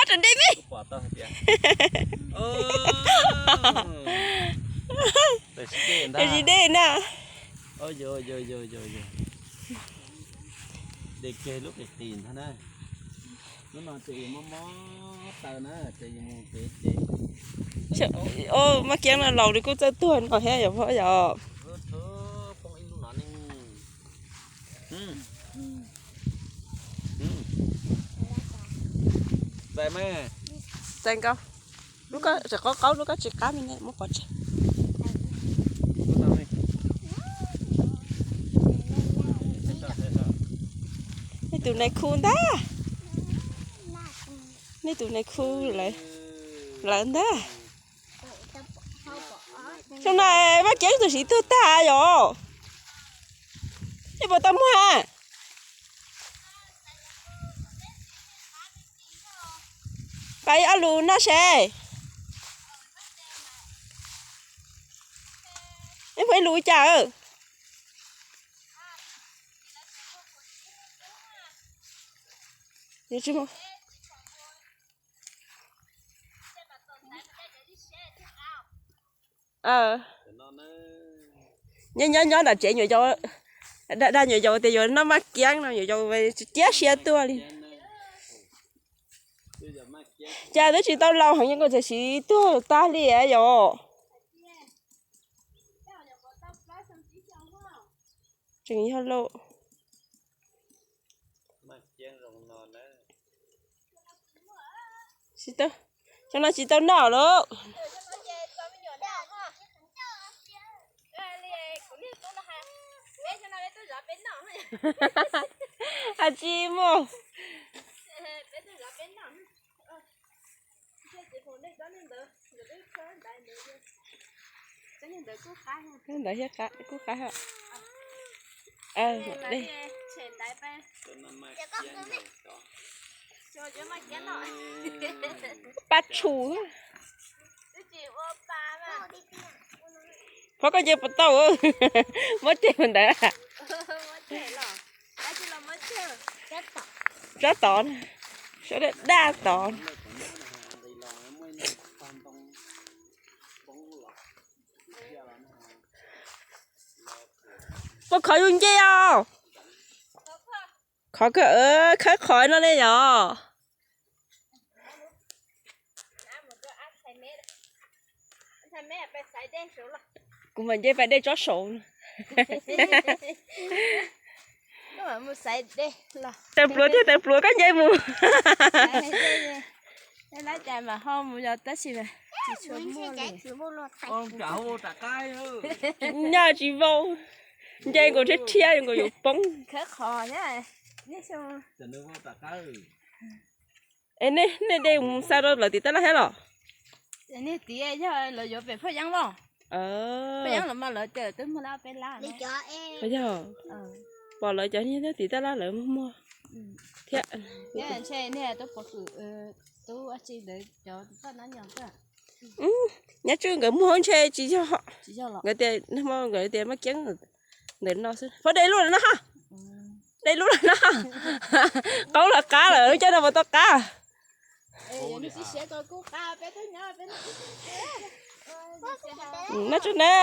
Rau dej me. Tsis dej na. Maj kiab no laus nws kuj txawj tuag no thiab yom phob yom. Txais nkaus. Lub koj tseem qaub qaub, lub koj tsis qab me ne, muab pov tseg. Nej tus nais khu ntag. Nej tus nais khu lawv ntag. Xyoo no Maj Kiab tus siv tuag tag yom. Nej puas tau muag? Pab ib ob lus noj seb. Nej muag ib lus cas? Nyob nyob nyob nram tsev nyuam yaus, dag nyuam yaus tias yuav noj Maj Kiab no, nyuam yaus tsis kiab siab tuaj li. Cas twb tsis tau laus heev, nkaus txawm siv tuag tag li yom. Tseem yog lauj. Xyoo no tsis tau noj lauj. Has tsis muaj. Ntawd kuj qab. Pab tshum. Phob koj nce puas tau, muab ceg puas ntawd. Tsob tod, sab daj tod. Puas khov yus nce os? Khov kawg, khawb qhov no ne yom. Kuv mam nce pais dej tsob saud. Taws pluav thiab taws pluav koj nce mus. Nyob tsis vau, nce nkaus thiab thiab nkaus yuav poob. Es nej, nej de mus xa rau lawv tim tab laj thiab los? Niag tim yog lawv yuav pem Phaj Yeeb los? Phaj Yeeb los mas lawv cawm twb muag lab peb lab. Yog, pom lawv cov niag tim tab laj lawv muag thiab. Ntshe niag tub pov kwm, tub tsi ntawd cov toj nab nyos. Nyob tswj nkawd muag ntshe tsis yog. Nkawd tias, nkawd tias Maj Kiab ntawm no xwb. Phob de lub no, de lub no. Qaub los qab lawm, lub caij no puas tau qab? Nyob tswj ne.